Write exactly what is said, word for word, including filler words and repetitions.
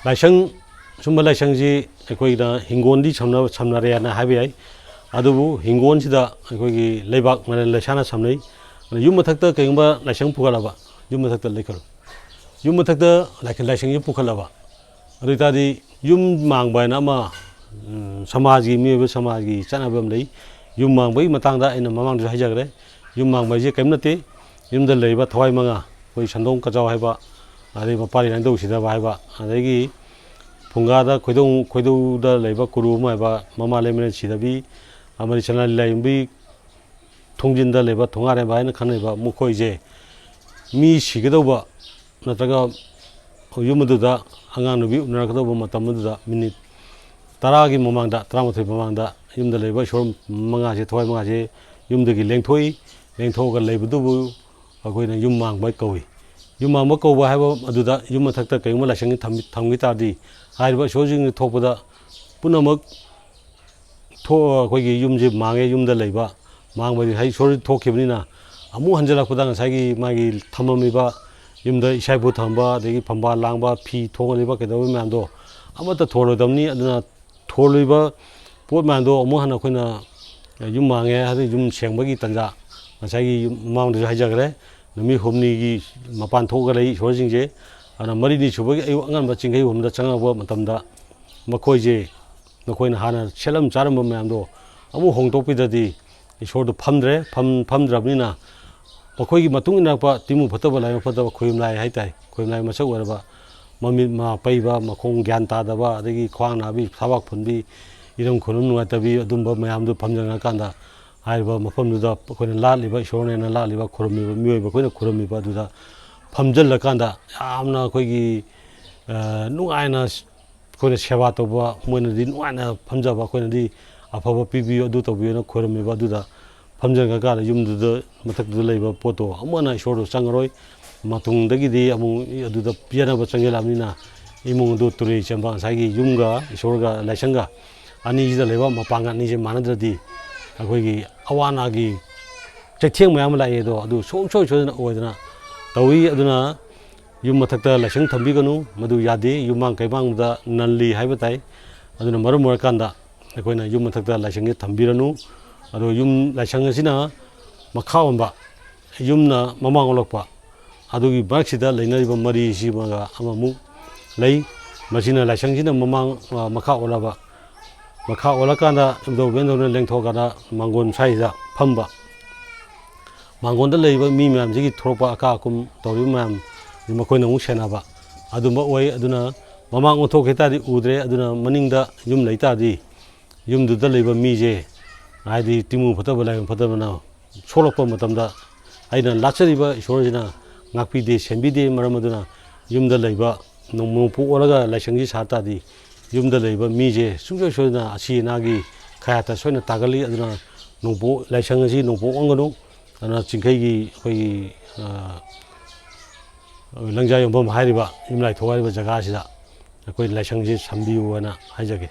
ꯂꯥꯏꯁꯪ, ꯁꯨꯝꯕ ꯂꯥꯏꯁꯪꯁꯤ ꯑꯩꯈꯣꯏꯅ ꯍꯤꯡꯒꯣꯜꯗꯤ ꯁꯝꯅ-, ꯁꯝꯅꯔꯦꯅ ꯍꯥꯏꯕ ꯌꯥꯏ꯫ ꯑꯗꯨꯕꯨ ꯍꯤꯡꯒꯣꯜꯁꯤꯗ ꯑꯩꯈꯣꯏꯒꯤ ꯂꯩꯕꯥꯛ ꯃꯅꯜ ꯂꯩꯁꯥꯅ ꯁꯝꯅꯩ꯫ ꯑꯗ ꯌꯨꯝ ꯃꯊꯛꯇ ꯀꯩꯒꯨꯝꯕ ꯂꯥꯏꯁꯪ ꯄꯨꯈꯠꯂꯕ, ꯌꯨꯝ ꯃꯊꯛꯇ ꯂꯩꯈꯠꯂꯨ꯫ ꯌꯨꯝ ꯃꯊꯛꯇ ꯂꯥꯏ-, ꯂꯥꯏꯁꯪꯁꯤ ꯄꯨꯈꯠꯂꯕ, ꯑꯗꯨ ꯑꯣꯏꯇꯥꯔꯗꯤ ꯌꯨꯝ ꯃꯥꯡꯕ ꯍꯥꯏꯅ ꯑꯃ, ꯎꯝ, ꯁꯃꯥꯖꯒꯤ, ꯃꯤꯑꯣꯏꯕ ꯁꯃꯥꯖꯒꯤ ꯆꯠꯅꯕ ꯑꯃ ꯂꯩ꯫ ꯌꯨꯝ ꯃꯥꯡꯕꯒꯤ ꯃꯇꯥꯡꯗ ꯑꯩꯅ ꯃꯃꯥꯡꯗꯁꯨ ꯍꯥꯏꯖꯈ꯭ꯔꯦ꯫ ꯌꯨꯝ ꯃꯥꯡꯕ ꯍꯥꯏꯁꯦ ꯀꯔꯤꯝ ꯅꯠꯇꯦ꯫ ꯌꯨꯝꯗ ꯂꯩꯔꯤꯕ ꯊꯋꯥꯏ ꯃꯉꯥ, ꯑꯩꯈꯣꯏ ꯁꯟꯗꯣꯡ ꯀꯆꯥꯎ ꯍꯥꯏꯕ, ꯑꯗꯩ ꯃꯄꯥꯔꯤ ꯂꯥꯏꯅꯧ ꯁꯤꯗꯕ ꯍꯥꯏꯕ, ꯑꯗꯒꯤ ꯐꯨꯡꯒꯥꯗ ꯈꯣꯏꯗꯧ-, ꯈꯣꯏꯗꯧꯗ ꯂꯩꯕ ꯀꯨꯔꯨ ꯑꯃ ꯍꯥꯏꯕ, ꯃꯃꯥ ꯂꯩꯃꯔꯦꯟ ꯁꯤꯗꯕꯤ, ꯑꯃꯗꯤ ꯁꯅꯥ ꯂꯤꯂꯥ ꯌꯨꯝꯕꯤ ꯊꯣꯡꯖꯤꯟꯗ ꯂꯩꯕ ꯊꯣꯡꯒꯥꯔꯦꯝꯕ ꯍꯥꯏꯅ ꯈꯪꯅꯩꯕ, ꯃꯈꯣꯏꯁꯦ ꯃꯤ ꯁꯤꯒꯗꯧꯕ ꯅꯠꯇ꯭ꯔꯒ ꯌꯨꯝ ꯑꯗꯨꯗ ꯑꯉꯥꯡ ꯅꯨꯕꯤ ꯎꯅꯔꯛꯀꯗꯧꯕ ꯃꯇꯝ ꯑꯗꯨꯗ ꯃꯤꯅꯤꯠ ꯇꯔꯥꯒꯤ ꯃꯃꯥꯡꯗ, ꯇꯔꯥꯃꯥꯊꯣꯏ ꯃꯃꯥꯡꯗ ꯌꯨꯝꯗ ꯂꯩꯕ ꯏꯁꯣꯔ ꯃꯉꯥꯁꯦ, ꯊꯋꯥꯏ ꯃꯉꯥꯁꯦ ꯌꯨꯝꯗꯒꯤ ꯂꯦꯡꯊꯣꯛꯏ꯫ ꯂꯦꯡꯊꯣꯛꯑꯒ ꯂꯩꯕꯗꯨꯕꯨ ꯑꯩꯈꯣꯏꯅ ꯌꯨꯝ ꯃꯥꯡꯕ ꯀꯧꯏ꯫ ꯌꯨꯝ ꯃꯥꯡꯕ ꯀꯧꯕ ꯍꯥꯏꯕ ꯑꯗꯨꯗ ꯌꯨꯝ ꯃꯊꯛꯇ ꯀꯔꯤꯒꯨꯝꯕ ꯂꯥꯏꯁꯪ ꯊꯝ-, ꯊꯝꯈꯤ ꯇꯥꯔꯗꯤ, ꯍꯥꯏꯔꯤꯕ ꯏꯁꯣꯔꯁꯤꯡꯅ ꯊꯣꯛꯄꯗ ꯄꯨꯝꯅꯃꯛ ꯊꯣꯛ-, ꯑꯩꯈꯣꯏꯒꯤ ꯌꯨꯝꯁꯦ ꯃꯥꯡꯉꯦ, ꯌꯨꯝꯗ ꯂꯩꯕ ꯃꯥꯡꯕꯗꯤ ꯍꯥꯏ ꯏꯁꯣꯔ ꯊꯣꯛꯈꯤꯕꯅꯤꯅ, ꯑꯃꯨꯛ ꯍꯟꯖꯤꯜꯂꯛꯄꯗ ꯉꯁꯥꯏꯒꯤ ꯃꯥꯒꯤ ꯊꯝꯃꯝꯃꯤꯕ ꯌꯨꯝꯗ ꯏꯁꯥ ꯏꯄꯨ ꯊꯝꯕ, ꯑꯗꯒꯤ ꯐꯝꯕꯥꯜ ꯂꯥꯡꯕ, ꯐꯤ ꯊꯣꯡꯉꯤꯕ ꯀꯩꯗꯧꯕ ꯃꯌꯥꯝꯗꯣ ꯑꯃꯠꯇ ꯊꯣꯜꯂꯣꯏꯗꯕꯅꯤ꯫ ꯑꯗꯨꯅ ꯊꯣꯜꯂꯤꯕ ꯄꯣꯠ ꯃꯌꯥꯝꯗꯣ ꯑꯃꯨꯛ ꯍꯟꯅ ꯑꯩꯈꯣꯏꯅ ꯌꯨꯝ ꯃꯥꯡꯉꯦ ꯍꯥꯏꯗꯤ ꯌꯨꯝ ꯁꯦꯡꯕꯒꯤ ꯇꯥꯟꯖꯥ, ꯉꯁꯥꯏꯒꯤ ꯌꯨꯝ ꯃꯃꯥꯡꯗꯁꯨ ꯍꯥꯏꯖꯈ꯭ꯔꯦ, ꯅꯨꯃꯤꯠ ꯍꯨꯝꯅꯤꯒꯤ ꯃꯄꯥꯟ ꯊꯣꯛꯑꯒ ꯂꯩ ꯏꯁꯣꯔꯁꯤꯡꯁꯦ꯫ ꯑꯗꯨꯅ ꯃꯔꯤꯅꯤ ꯁꯨꯕꯒꯤ ꯑꯌꯨꯛ ꯑꯉꯟꯕ ꯆꯤꯡꯈꯩ ꯍꯨꯝꯗ ꯆꯪꯉꯛꯄ ꯃꯇꯝꯗ ꯃꯈꯣꯏꯁꯦ, ꯃꯈꯣꯏꯅ ꯍꯥꯟꯅ ꯁꯦꯠꯂꯝ ꯆꯥꯔꯝꯕ ꯃꯌꯥꯝꯗꯣ ꯑꯃꯨꯛ ꯍꯣꯡꯗꯣꯛꯄꯤꯗ꯭ꯔꯗꯤ ꯏꯁꯣꯔꯗꯨ ꯐꯝꯗ꯭ꯔꯦ꯫ ꯐꯝ-, ꯐꯝꯗ꯭ꯔꯕꯅꯤꯅ ꯃꯈꯣꯏꯒꯤ ꯃꯇꯨꯡ ꯏꯟꯅꯔꯛꯄ ꯇꯤꯃꯨ ꯐꯠꯇꯕ, ꯂꯥꯏꯕꯛ ꯐꯠꯇꯕ, ꯈꯣꯏꯌꯨꯝ ꯂꯥꯏ ꯍꯥꯏꯇꯥꯔꯦ, ꯈꯣꯏꯌꯨꯝ ꯂꯥꯏ ꯃꯁꯛ ꯑꯣꯏꯔꯕ, ꯃꯃꯤꯠ ꯃꯥ ꯄꯩꯕ, ꯃꯈꯣꯡ ꯒ꯭ꯌꯥꯟ ꯇꯥꯗꯕ, ꯑꯗꯒꯤ ꯈ꯭ꯋꯥꯡ ꯅꯥꯕꯤ, ꯊꯕꯥꯛ ꯐꯨꯟꯕꯤ, ꯏꯔꯝ ꯈꯨꯔꯝ ꯅꯨꯡꯉꯥꯏꯇꯕꯤ, ꯑꯗꯨꯝꯕ ꯃꯌꯥꯝꯗꯨ ꯐꯝꯖꯟꯉꯀꯥꯟꯗ ꯍꯥꯏꯔꯤꯕ ꯃꯐꯝꯗꯨꯗ ꯑꯩꯈꯣꯏꯅ ꯂꯥꯠꯂꯤꯕ ꯏꯁꯣꯔꯅꯦꯅ ꯂꯥꯠꯂꯤꯕ, ꯈꯨꯔꯨꯝꯃꯤꯕ ꯃꯤꯑꯣꯏꯕ ꯑꯩꯈꯣꯏꯅ ꯈꯨꯔꯨꯝꯃꯤꯕ ꯑꯗꯨꯗ ꯐꯝꯖꯜꯂꯀꯥꯟꯗ ꯌꯥꯝꯅ ꯑꯩꯈꯣꯏꯒꯤ, ꯑ, ꯅꯨꯡꯉꯥꯏꯅ ꯑꯩꯈꯣꯏꯅ ꯁꯦꯕꯥ ꯇꯧꯕ, ꯃꯣꯏꯅꯗꯤ ꯅꯨꯡꯉꯥꯏꯅ ꯐꯝꯖꯕ, ꯑꯩꯈꯣꯏꯅꯗꯤ ꯑꯐꯕ ꯄꯤꯕꯤꯌꯨ, ꯑꯗꯨ ꯇꯧꯕꯤꯌꯨꯅ ꯈꯣꯏꯔꯝꯃꯤꯕ꯫ ꯑꯗꯨꯗ ꯐꯝꯖꯟꯈ꯭ꯔꯀꯥꯟꯗ ꯌꯨꯝꯗꯨꯗ, ꯃꯊꯛꯇꯨꯗ ꯂꯩꯕ ꯄꯣꯠꯇꯣ ꯑꯃꯨꯛ ꯍꯟꯅ ꯏꯁꯣꯔꯗꯣ ꯆꯪꯉꯔꯣꯏ꯫ ꯃꯇꯨꯡꯗꯒꯤꯗꯤ ꯑꯃꯨꯛ ꯑꯗꯨꯗ ꯄꯤꯖꯅꯕ ꯆꯪꯁꯤꯜꯂꯛꯑꯕꯅꯤꯅ ꯏꯃꯨꯡ ꯑꯗꯨ ꯇꯨꯔꯦꯜ ꯆꯦꯟꯕ, ꯉꯁꯥꯏꯒꯤ ꯌꯨꯝꯒ ꯏꯁꯣꯔꯒ ꯂꯥꯏꯁꯪꯒ ꯑꯅꯤꯁꯤꯗ ꯂꯩꯕ ꯃꯄꯥꯡꯒꯜ ꯑꯅꯤꯁꯦ ꯃꯥꯟꯅꯗ꯭ꯔꯗꯤ ꯑꯩꯈꯣꯏꯒꯤ ꯑꯋꯥ ꯑꯅꯥꯒꯤ ꯆꯩꯊꯦꯡ ꯃꯌꯥꯝ ꯑꯃ ꯂꯥꯛꯏ꯫ ꯑꯗꯣ ꯑꯗꯨ ꯁꯨꯡꯁꯣꯏ ꯁꯣꯏꯗꯅ ꯑꯣꯏꯗꯅ ꯇꯧꯏ꯫ ꯑꯗꯨꯅ ꯌꯨꯝ ꯃꯊꯛꯇ ꯂꯥꯏꯁꯪ ꯊꯝꯕꯤꯒꯅꯨ, ꯃꯗꯨ ꯌꯥꯗꯦ꯫ ꯌꯨꯝꯃꯥꯡ ꯀꯩꯃꯥꯡꯗ ꯅꯜꯂꯤ ꯍꯥꯏꯕ ꯇꯥꯏ꯫ ꯑꯗꯨꯅ ꯃꯔꯝ ꯑꯣꯏꯔꯀꯥꯟꯗ ꯑꯩꯈꯣꯏꯅ ꯌꯨꯝ ꯃꯊꯛꯇ ꯂꯥꯏꯁꯪꯁꯦ ꯊꯝꯕꯤꯔꯅꯨ꯫ ꯑꯗꯣ ꯌꯨꯝ, ꯂꯥꯏꯁꯪ ꯑꯁꯤꯅ ꯃꯈꯥ ꯑꯣꯟꯕ, ꯌꯨꯝꯅ ꯃꯃꯥꯡ ꯑꯣꯜꯂꯛꯄ, ꯑꯗꯨꯒꯤ ꯃꯔꯛꯁꯤꯗ ꯂꯩꯅꯔꯤꯕ ꯃꯔꯤꯁꯤꯃꯒ ꯑꯃꯃꯨꯛ ꯂꯩ꯫ ꯃꯁꯤꯅ ꯂꯥꯏꯁꯪꯁꯤꯅ ꯃꯃꯥꯡ, ꯑ, ꯃꯈꯥ ꯑꯣꯜꯂꯕ, ꯃꯈꯥ ꯑꯣꯜꯂꯀꯥꯟꯗ ꯏꯕꯨꯙꯧ ꯎꯄꯦꯟꯗ꯭ꯔꯅ ꯂꯦꯡꯊꯣꯛꯑꯀꯥꯟꯗ ꯃꯥꯡꯒꯣꯟ ꯁ꯭ꯋꯥꯏꯁꯤꯗ ꯐꯝꯕ꯫ ꯃꯥꯡꯒꯣꯟꯗ ꯂꯩꯔꯤꯕ ꯃꯤ ꯃꯌꯥꯝꯁꯤꯒꯤ ꯊꯣꯛꯂꯛꯄ ꯑꯀꯥ ꯑꯀꯨꯝ ꯇꯧꯔꯤꯕ ꯃꯌꯥꯝ ꯃꯈꯣꯏꯅ ꯑꯃꯨꯛ ꯁꯦꯟꯅꯕ ꯑꯗꯨꯝꯕ ꯑꯣꯏ꯫ ꯑꯗꯨꯅ ꯃꯃꯥꯡ ꯑꯣꯟꯊꯣꯛꯈꯤ ꯇꯥꯔꯗꯤ ꯎꯗ꯭ꯔꯦ꯫ ꯑꯗꯨꯅ ꯃꯅꯤꯡꯗ ꯌꯨꯝ ꯂꯩ ꯇꯥꯔꯗꯤ ꯌꯨꯝꯗꯨꯗ ꯂꯩꯕ ꯃꯤꯁꯦ, ꯍꯥꯏꯗꯤ ꯇꯤꯡꯃꯨ ꯐꯠꯇꯕ ꯂꯥꯏꯑꯣꯡ ꯐꯠꯇꯕꯅ ꯁꯣꯛꯂꯛꯄ ꯃꯇꯝꯗ ꯑꯩꯅ ꯂꯥꯠꯆꯔꯤꯕ ꯏꯁꯣꯔꯁꯤꯅ ꯉꯥꯛꯄꯤꯗꯦ, ꯁꯦꯟꯕꯤꯗꯦ꯫ ꯃꯔꯝ ꯑꯗꯨꯅ ꯌꯨꯝꯗ ꯂꯩꯕ ꯅꯣꯡ-, ꯅꯣꯡꯄꯣꯛ ꯑꯣꯜꯂꯒ ꯂꯥꯏꯁꯪꯁꯤ ꯁꯥ ꯇꯥꯔꯗꯤ ꯌꯨꯝꯗ ꯂꯩꯕ ꯃꯤꯁꯦ ꯁꯨꯡꯁꯣꯏ ꯁꯣꯏꯗꯅ ꯑꯁꯤ ꯑꯅꯥꯒꯤ ꯈꯌꯥꯠꯇ ꯁꯣꯏꯅ ꯇꯥꯒꯜꯂꯤ꯫ ꯑꯗꯨꯅ ꯅꯣꯡꯄꯣꯛ, ꯂꯥꯏꯁꯪ ꯑꯁꯤ ꯅꯣꯡꯄꯣꯛ ꯑꯣꯟꯒꯅꯨ꯫ ꯑꯗꯨꯅ ꯆꯤꯡꯈꯩꯒꯤ ꯑꯩꯈꯣꯏꯒꯤ, ꯑ, ꯂꯪꯖꯥ ꯌꯣꯟꯐꯝ ꯍꯥꯏꯔꯤꯕ, ꯌꯨꯝꯂꯥꯏꯊꯣꯡ ꯍꯥꯏꯔꯤꯕ ꯖꯒꯥꯁꯤꯗ ꯑꯩꯈꯣꯏ ꯂꯥꯏꯁꯪꯁꯤ ꯁꯝꯕꯤꯌꯨ ꯍꯥꯏꯅ ꯍꯥꯏꯖꯒꯦ꯫